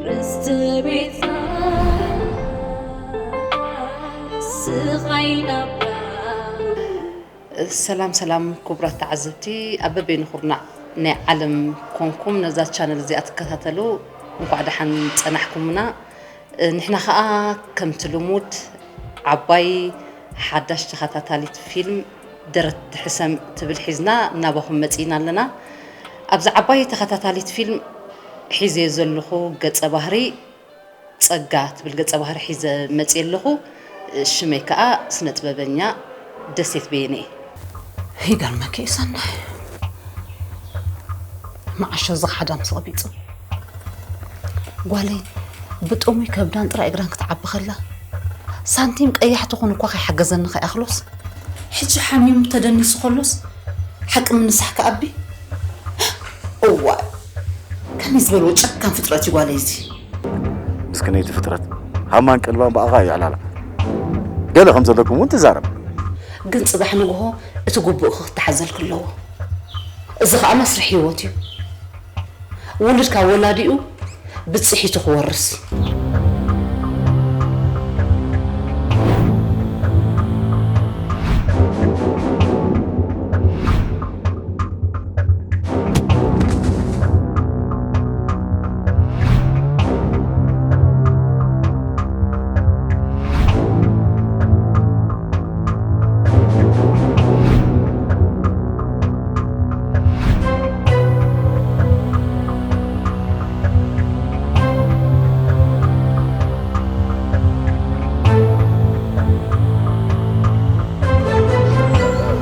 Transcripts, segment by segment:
ርስቲ ቤትካ ስቕ ኣይናብካ። ሰላም ሰላም ክቡራት ተዓዘብቲ ኣብ በበይኑ ኩርናዕ ናይ ዓለም ኮንኩም ነዛ ቻነል እዚኣ ትከታተሉ እንኳዕ ደሓን ጸናሕኩምና። ንሕና ኸኣ ከምቲ ልሙድ ዓባይ ሓዳሽ ተኸታታሊት ፊልም ደረት ትሕሰም ትብል ሒዝና ናባኹም መጺእና ኣለና። ኣብዛ ዓባይ ተኸታታሊት ፊልም ሒዘዮ ዘለኹ ገጸ ባህሪ ጸጋ ትብል ገጸ ባህሪ ሒዘ መጺኤ ኣለኹ። ሽመይ ከኣ ስነ ጥበበኛ ደሴት በየነ እየ። ይገርመኪ እዩ ሰናይ፣ መዓሾ ዝኸሓዳ ምስ ቐቢጹ። ጓለይ ብጥሙይ ከብዳን ጥራይ እግራን ክትዓቢ ከላ ሳንቲም ቀያሕ ትኹን እኳ ከይሓገዘኒ ከይኣኽሎስ፣ ሕጂ ሓሚሙ ተደኒሱ ከሎስ ሓቂ ምንሳሕ ክኣቢ። እዋይ፣ ከመይ ዝበልዎ ጨካን ፍጥረት እዩ ጓለይ እዚ። ምስክነይቲ ፍጥረት ሃማን ቀልባን ብኣኻ እዩ ዕላላ። ገለ ከም ዘለኩም እውን ትዛረብ። ግን ጽባሕ ንግሆ እቲ ግቡእ ክትሓዘልኪ ኣለዎ። እዚ ኸኣ መስርሕ ህይወት እዩ። ውሉድ ካብ ወላዲኡ ብጽሒቱ ክወርስ።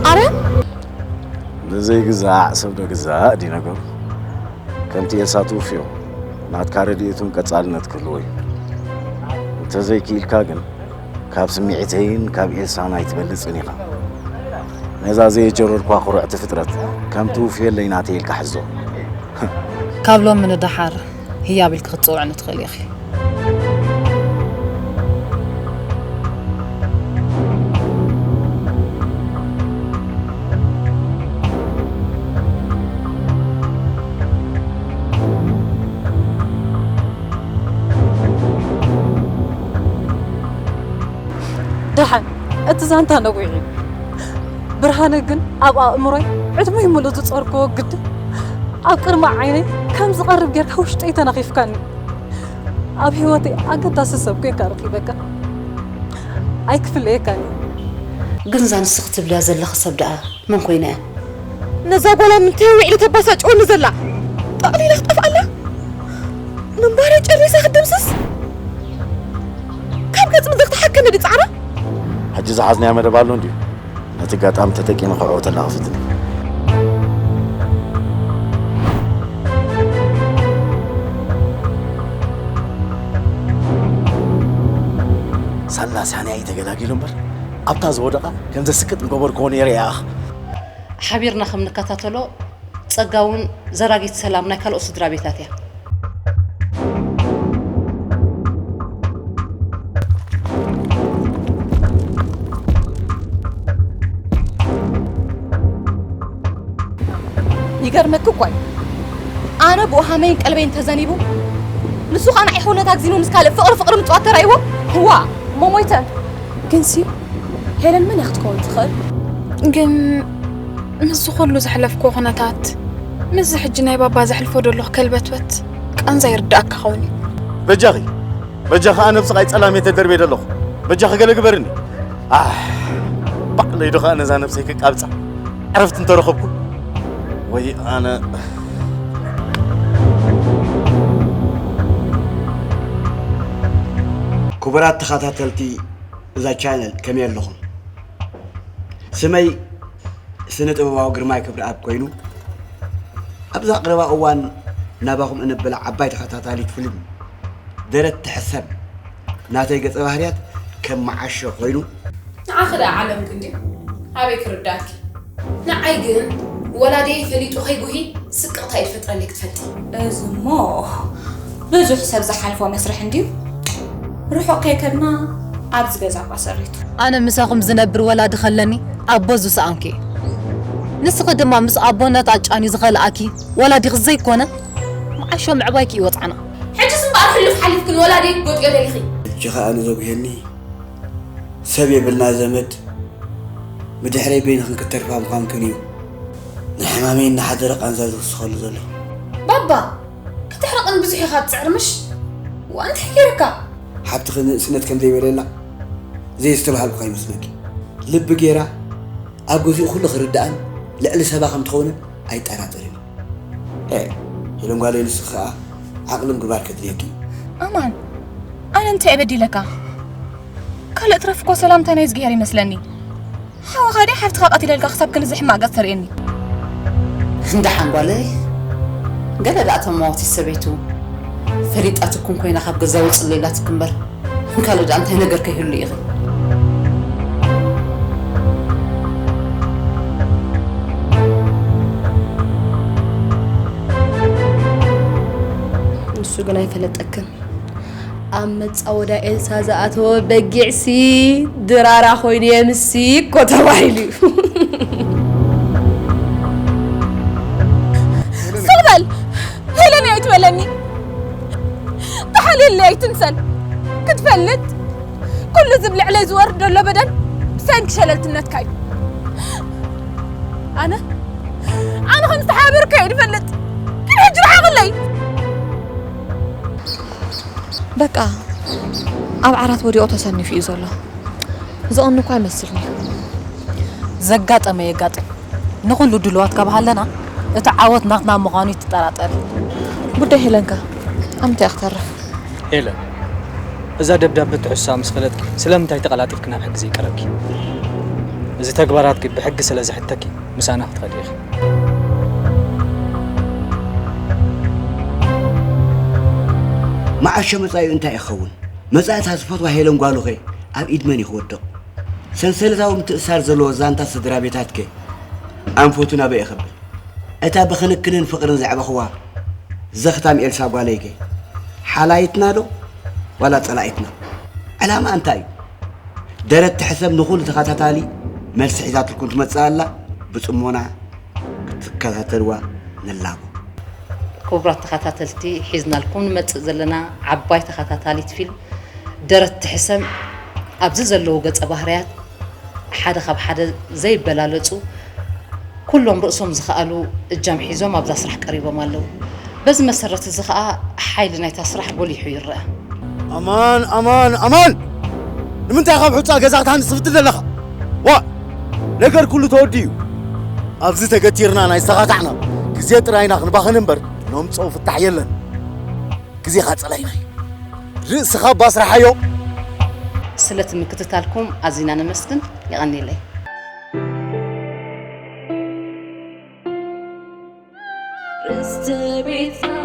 ኣረ ንዘይግዛእ ሰብ ዶ ግዛእ ድዩ ነገሩ? ከምቲ ኤልሳ ትውፍዮ ናትካ ረድኤቱን ቀጻልነት ክህልዎ እዩ። እንተዘይክኢልካ ግን ካብ ስምዒተይን ካብ ኤልሳን ኣይትበልጽን ኢኻ። ነዛ ዘየጀረርኳ ኩርዕቲ ፍጥረት ከም ትውፍየለይ ናተይ ኢልካ ሕዞ። ካብ ሎሚ ንደሓር ህያብ ኢልኪ ክትጽውዕኒ ትኽእሊ ኢኺ። ደሓን፣ እቲ ዛንታ ነዊሕ እዩ። ብርሃነ ግን ኣብ ኣእምሮይ ዕድመይ ምሉእ ዝጸርኩዎ ግድን ኣብ ቅድሚ ዓይነይ ከም ዝቐርብ ጌርካ ውሽጠይ ተናኺፍካኒ። ኣብ ህይወተይ ኣገዳሲ ሰብ ኮይንካ ረኺበካ። ኣይክፍለየካን እዩ። ግን እዛ ንስኺ ትብልያ ዘለኺ ሰብ ደኣ መን ኮይና እያ? ነዛ ጓል ኣብ ምንታይ ውዒሉ ተባሳጭወኒ ዘላ? ጠቕሊላ ክትጠፍኣላ? ምንባረይ ጨሪሳ ክትድምስስ? ካብ ገጽ ምድሪ ክትሓከኒ ድዩ ጻዕራ? ሕጂ ዝሓዝናዮ መደብ ኣሎ እንድዩ? ነቲ ኣጋጣሚ ተጠቂመ ክዕወተላ ክፍትን እየ። ሳላ ሳንያይ ተገላጊሉ እምበር፣ ኣብታ ዝወደቓ ከም ዘስቅጥ ምገበርክዎ ነይረ ይኣኽ። ሓቢርና ከም ንከታተሎ፣ ጸጋ እውን ዘራጊት ሰላም ናይ ካልኦት ስድራ ቤታት እያ። ይገርመኪ እኮ እዩ። ኣነ ብኡ ሃመይን ቀልበይን ተዘኒቡ፣ ንሱ ኸኣ ንዓይ ሕውነት ኣግዚኑ ምስ ካልእ ፍቕሪ ፍቕሪ ምጽዋት ተራእይዎ። ዋ፣ እሞ ሞይተ። ግንሲ ሄለን መን እያ ክትከውን ትኽእል? ግን ምስዚ ኩሉ ዘሕለፍክዎ ኩነታት፣ ምስዚ ሕጂ ናይ ባባ ዘሕልፎ ዘለኹ ከልበትበት ቃንዛ ይርድኣካ ኸውን እዩ። በጃኺ፣ በጃኺ ኣነ ኣብ ስቓይ ጸላም እየ ተደርብየ ዘለኹ። በጃኺ ገለ ግበርኒ። ኣሕ፣ ባዕለይ ዶ ኸኣ ነዛ ነብሰይ ክቃብጻ ዕረፍቲ እንተረኸብኩ። ወይ ኣነ። ክቡራት ተኸታተልቲ እዛ ቻነል ከመይ ኣለኹም? ስመይ ስነ ጥበባዊ ግርማይ ክብረኣብ ኮይኑ፣ ኣብዚ ቀረባ እዋን ናባኹም እነብላ ዓባይ ተኸታታሊት ፊልም ደረት ትሕሰም ናተይ ገጸ ባህርያት ከም መዓሾ ኮይኑ፣ ንዓኺ ደኣ ዓለምኪ እንድዩ ኣበይ ክርዳእኪ? ንዓይ ግን ወላዲየይ ፈሊጡ ከይጉሂ ስቅቕታ እዩ ዝፈጥረለይ ክትፈልጢ። እዚ እሞ ብዙሕ ሰብ ዝሓልፎ መስርሕ እንድዩ። ርሑቕ ከይከድና ኣብዚ ገዛ እኳ ሰሪቱ። ኣነ ምሳኹም ዝነብር ወላዲ ከለኒ ኣቦ ዝሰኣንኩ እየ። ንስኺ ድማ ምስ ኣቦነት ኣጫንዩ ዝኸልኣኪ ወላዲኺ ዘይኮነ፣ መዓሾ ምዕባይኪ እዩ ወጽዓና። ሕጅስ እምበኣር ሕሉፍ ሓሊፍክን ወላዲይ ክትጎጥዮ ደሊኺ። ሕጂ ኸኣ ንዘጉሄኒ ሰብ የብልና ዘመድ፣ ብድሕረይ በይንኽን ክትተርፋ ምዃንክን እዩ ንሕማመይ እናሓደረ ቃንዛ ዝውስኸሉ ዘሎ። ባባ፣ ክትሕረቕን ብዙሕ ኢኻ ትጽዕር ምሽ? ዋእ፣ እንታይ ገይርካ? ሓብትኺ ንእስነት ከም ዘይበለላ ዘየስተብሃልኩ ከይመስለኪ። ልቢ ገይራ ኣብ ገዝኡ ኩሉ ክርድኣን ልዕሊ ሰባ ከም ትኸውንን ኣይጠራጠርን። ኤ፣ ሄለን ጓለይ፣ ንስኺ ኸኣ ዓቕሊ ምግባር ከድልየኪ። ኣማን፣ ኣነ እንታይ በዲለካ? ካልእ ትረፍ እኮ ሰላምታ ናይ እዝግሄር ይመስለኒ። ሓወኻ ድያ ሓፍትኻ ቀቲለልካ ክሳብ ክንዚ ሕማቕ ገጽ ተርእየኒ? ደሓን ጓለይ፣ ገለ ደኣ ተማወቲ ሰበይቱ ፈሊጣትኩም ኮይና ካብ ገዛ ውጽእ ኢላትክ እምበር፣ ካልእ ደኣ እንታይ ነገር ከይህሉ ኢኺ? ንሱ ግን ኣይፈለጠክን። ኣብ መጻወዳ ኤልሳ ዝኣተወ በጊዕሲ ድራራ ኮይኑ የምሲ እኮ ተባሂሉ እዩ። ስቕ በል! ሄለን እያ ኣይትበለኒ። ተሓልየለይ ኣይትምሰል። ክትፈልጥ፣ ኩሉ እዚ ኣብ ልዕለይ ዝወርድ ዘሎ በደል ብሰንኪ ሸለልትነትካ እዩ። ኣነ፣ ኣነ ከም ዝተሓባበርካዮ ድፈልጥ። ግን ሕጂ ርሓቕለይ። በቃ፣ ኣብ ዓራት ወዲቑ ተሰኒፉ እዩ ዘሎ። ዝቐኑ እኳ ኣይመስልን እዩ። ዘጋጠመ የጋጥም። ንኹሉ ድልዋት ካብ ሃለና፣ እቲ ዓወት ናትና ምዃኑ ይትጠራጠር። ጉዳይ ሄለንከ ኣብ ምንታይ እያ ክተርፍ? ሄለን፣ እዛ ደብዳበ ትሕዝቶኣ ምስ ፈለጥኪ፣ ስለምንታይ ተቐላጢፍኪ ናብ ሕጊ ዘይቀረብኪ? እዚ ተግባራትኪ ብሕጊ ስለ ዝሕተኪ፣ ምሳና ክትኸዲ ኢኺ። መዓሾ መጻኢኡ እንታይ ይኸውን? መጻኢታ ዝፈትዋ ሄለን ጓሉኸ ኣብ ኢድ መን እዩ ክወድቕ? ሰንሰለታዊ ምትእስሳር ዘለዎ ዛንታ ስድራ ቤታትከ ኣንፈቱ ናበይ እዩ ከብል? እታ ብክንክንን ፍቕርን ዘዕበኽዋ ዘኽታም ኤልሳ ጓለይከ ሓላይትና ዶ ዋላ ጸላኢትና? ዕላማ እንታይ እዩ? ደረት ትሕሰብ ንኹሉ ተኸታታሊ መልሲ ሒዛትልኩም ትመጽእ ኣላ። ብጽሞና ክትከታተልዋ ንላቦ። ክቡራት ተኸታተልቲ፣ ሒዝናልኩም ንመጽእ ዘለና ዓባይ ተኸታታሊት ፊልም ደረት ትሕሰም፣ ኣብዚ ዘለዉ ገጸ ባህርያት ሓደ ካብ ሓደ ዘይበላለጹ፣ ኩሎም ርእሶም ዝኸኣሉ እጃም ሒዞም ኣብዛ ስራሕ ቀሪቦም ኣለዉ። በዚ መሰረት እዚ ኸኣ ሓይሊ ናይታ ስራሕ ጎሊሑ ይረአ። ኣማን፣ ኣማን፣ ኣማን! ንምንታይ ካብ ሑጻ ገዛ ክትሃንጽ ትፍትን ዘለኻ? ዋእ! ነገር ኩሉ ተወዲኡ እዩ። ኣብዚ ተገቲርና ናይ ዝተኻታዕና ግዜ ጥራይና ክንባኽን እምበር፣ ነምጽኦ ፍታሕ የለን። ግዜኻ ጸላኢና እዩ። ርእስኻ ኣባ ስራሓዮ። ስለቲ ምክትታልኩም ኣዚና ነመስግን። የቐንየለይ። ርስቲ ቤትና